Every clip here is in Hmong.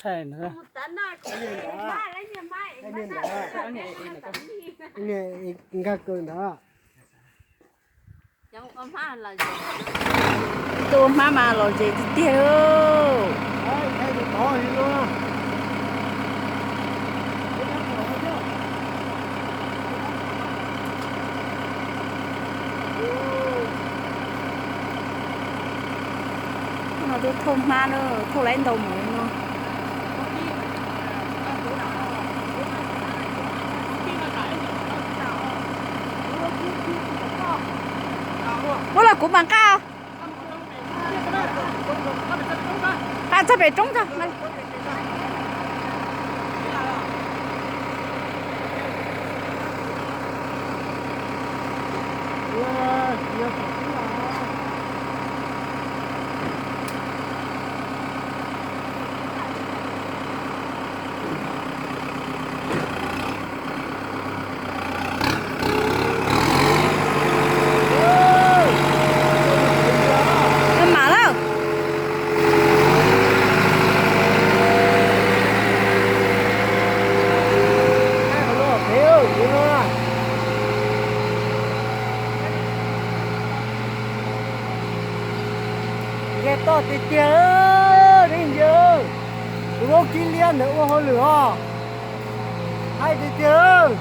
Nkag kawg ntawd. Tuaj ua hmab mas lom zem tiag tiag. No tuaj thauj hmab na, thauj lawm ntau mus no. Ua los kuv mam nqa, nqa txog pem roob tag. Mam lawm. Nkag toj tiag tiag, nej ntsia, tus vaub kib liab ntawd ua hauj lwm os, haib tiag tiag.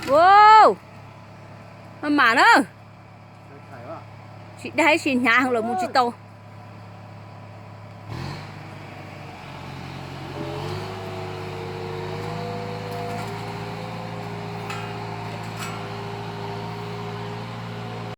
Wow, maj mam na. Tsis dai tsis hnyav heev lawm mus tsis tau.